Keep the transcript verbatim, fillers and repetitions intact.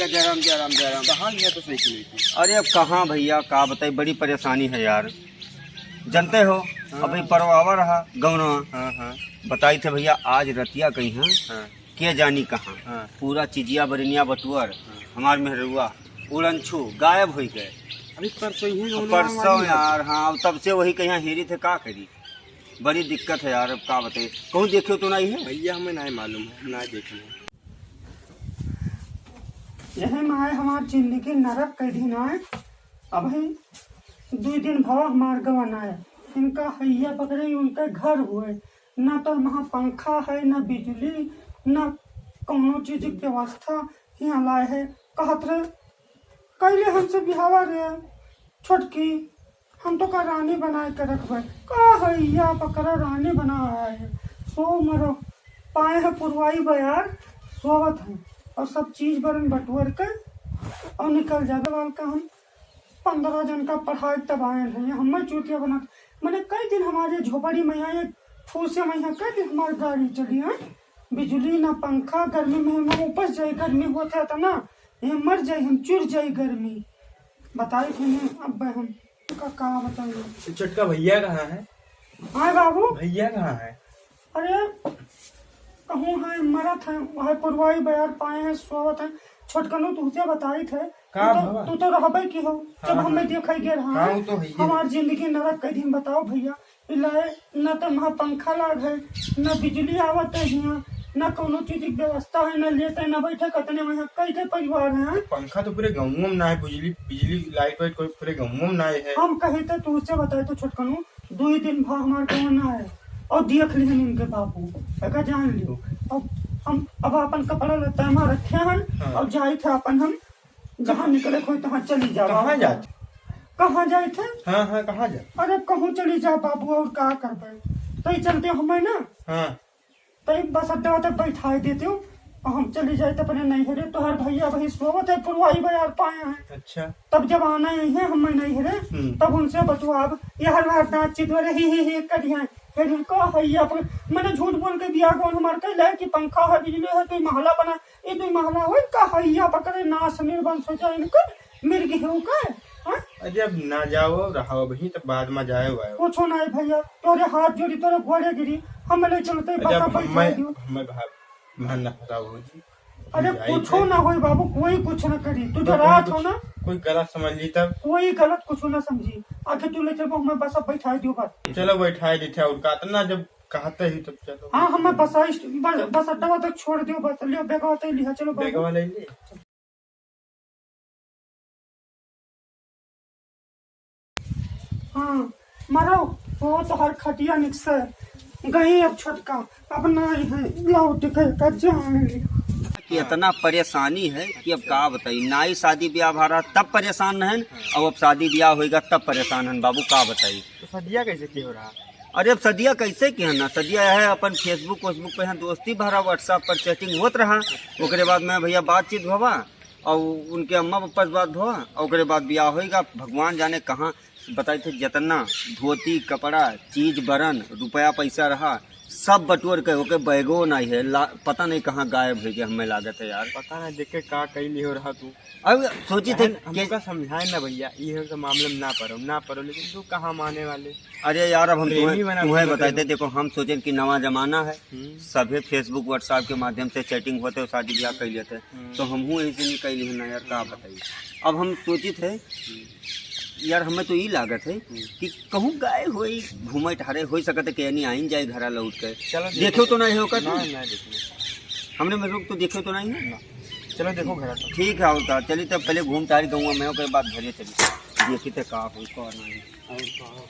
जय राम, जय राम, जय राम। कहाँ लिया तो सही की नहीं थी? अरे अब कहाँ भैया, का बताई, बड़ी परेशानी है यार। जानते हो, हाँ। अभी परवावा रहा गौना। हाँ, हाँ। बताई थे भैया, आज रतिया कहीं है, हाँ। के जानी कहाँ। हाँ। पूरा चिजिया बरनिया बटुअर, हाँ। हमार मेहरुआ उड़नछू गायब हो गए। अभी परसों ही गौना परसों वाली यार, हाँ, तब से वही कहीं हेरी थे, का करी। बड़ी दिक्कत है यार, अब का बताई, कहूँ देखे तो नहीं है। भैया, हमें नहीं मालूम है, हम ना देखे हैं। यही माय हमार जिंदगी नरक कइ दिन आए। अबही दुइ दिन भवा हमार गवन आए। इनका हैया पकड़े, उनके घर हुए, ना तो वहाँ पंखा है, ना बिजली, ना कौनो चीज की व्यवस्था यहाँ लाए है। कहत रहे, "कैले हमसे बिहावा रे छोटकी, हम तो का रानी बनाए के रखबे।" का हैया पकड़ा रानी बनाए है। सो मरो, पाए है पुरवाई बयार, सोवत है और सब चीज बरन बटुअर के और निकल जाबे। बाल का हम पन्द्रह जन का पढ़ाई तब आए हैं, हमें चूतिया बना। मैंने कई दिन हमारे झोपड़ी में यहाँ, एक फूसे में यहाँ कई दिन हमारी गाड़ी चली है, बिजली ना पंखा, गर्मी में हम उपस जाए, गर्मी होता था ना, ये मर जाए, हम चुर जाए गर्मी। बताई थे ने, अब हम का, का बताई। छोटका भैया कहाँ है? हाँ बाबू। भैया कहाँ है? अरे, कहूँ है, मरत है, वह पुरवाई बयार पाए हैं, सोवत है। छोटकनू, तुझे बताई थे, का तू तो, भवा? तू तो रहबे की हो, जब हाँ, हमें हाँ। देखे गे रहा हाँ, है। वो तो है ही। हमार जिंदगी नरक कइ दिन, बताओ भैया। इलाए न तो वहाँ पंखा लाग है, न बिजली आवत है यहाँ, न कौनो चीज की व्यवस्था है, न लेटे न बैठे, कतने वहाँ कई के परिवार हैं। पंखा तो पूरे गाँव में ना है, बिजली, बिजली लाइट वाइट कोई पूरे गाँव में ना है। हम कहे तो तुझसे बताए तो छोटकनू, दुई दिन भा हमार गौना है और देख लिहन इनके बाबू, एका जान लियो। अब हम अब अपन कपड़ा लत्ता में रखे हैं हाँ। और जाइत है अपन हम जहाँ निकले कोई तहाँ चली जाओ। कहाँ जात? कहाँ जाइत है? हाँ, हाँ, कहाँ जात? अरे कहूँ चली जा बाबू, और का करबे? तो ये चलते हमें ना हाँ। तो एक बस अड्डा तक बैठाए देते हो और हम चली जाए तो अपने नैहरे। तोहर भैया वही सोवत है, पुरवाई बयार पाए हैं। अच्छा। तब जब आना ही है हमें नैहरे, हम्म। तब उनसे बतुआब। यहर वहर दाँत चितवरे ही, ही, ही करिहैं। फिर उनका हैया पर, मैंने झूठ बोल के बियाह कौन हमार कइले कि पंखा है, बिजली है, दुई महला बना, ये दुई महला होई का हैया पकड़े नास निर्वंश हो जाए इनकर, मिर्गी हो का, हाँ? अरे अब ना जाओ, रहो वहीं, तब बाद में जाए वाए। कुछो ना है भैया, तोरे हाथ जोड़ी, तोरे गोड़े गिरी, हम ले चलते अरे बस अब अब बैठ हमें, जाए दियो। हमें भाग, भाग ना फंसाओ जी। अरे जाए कुछो थे। ना होई बाबू, कोई कुछ ना करी, तू तो डरा कोई तो कुछ, ना। कोई गलत समझ ली तब। कोई गलत कुछो ना समझी, आके तू ले चलबो, हमें बस अब बैठा दियो बस। चलो बैठा देते हैं, और का इतना जब कहते ही तब चलो। हाँ, हमें बस, बस, बस अड्डा तक छोड़ दियो बस, लियो बैगवा तक लिहा, चलो बाबू। बैगवा ले ले। हाँ, मरो, वो तोहर खटिया निकसे गई अब छोटका, अब ना ही है, लौट के का जान लियो। कि इतना परेशानी है कि अब का बताई, ना ही शादी ब्याह भा रहा तब परेशान रहन, और अब शादी ब्याह होइगा तब परेशान हन बाबू, का बताई। तो सदिया कैसे की हो रहा? अरे अब सदिया कैसे की है ना, सदिया है अपन Facebook वोसबुक पे है दोस्ती भरा, WhatsApp पर chatting होत रहा, ओकरे बाद में भैया बातचीत भवा, और उनके अम्मा पप्पा से बात भवा, और ओकरे बाद बियाह होइगा। भगवान जाने कहाँ, बताई थे, जितना धोती, कपड़ा, चीज बरन, रुपया पैसा रहा, सब बटोर के ओके बैगो नहीं है, ला-, पता नहीं कहाँ गायब हो गया, हमें लागत है यार। पता नहीं, देख के का कई लिहो रहा तू। अब सोची थे बहन, कि हमका समझाए ना भैया, ये सब मामले में ना पड़ो, ना पड़ो, लेकिन तू कहाँ माने वाले? अरे यार, अब हम प्रेमी तुम्हें, बना तुम्हें के बताए थे, रखो। देखो, हम सोचे कि नवा जमाना है, हम्म। सभे Facebook, WhatsApp के माध्यम से chatting होते और शादी ब्याह कर लेते, हम्म। तो हमहू ऐसे नहीं कैली है ना यार, का बताइए। अब हम सोचित है, हम्म। यार, हमें तो ई लागत है हम्म। कि कहूँ गए होई, घूमे टहरे, हो सकत है कि यानी आइन जाए घरा लौट के। चलो, देखो देखो। तो नहीं हो का ना, तू? ना, देखो। हमने में रुक तो देखे तो नहीं है? ना। चलो, देखो घरा तो। ठीक है, और का, चली तब पहले घूम टहरी गाँव में, ओकरे बाद घरे चली। देखी तो का होई, का नहीं। और का?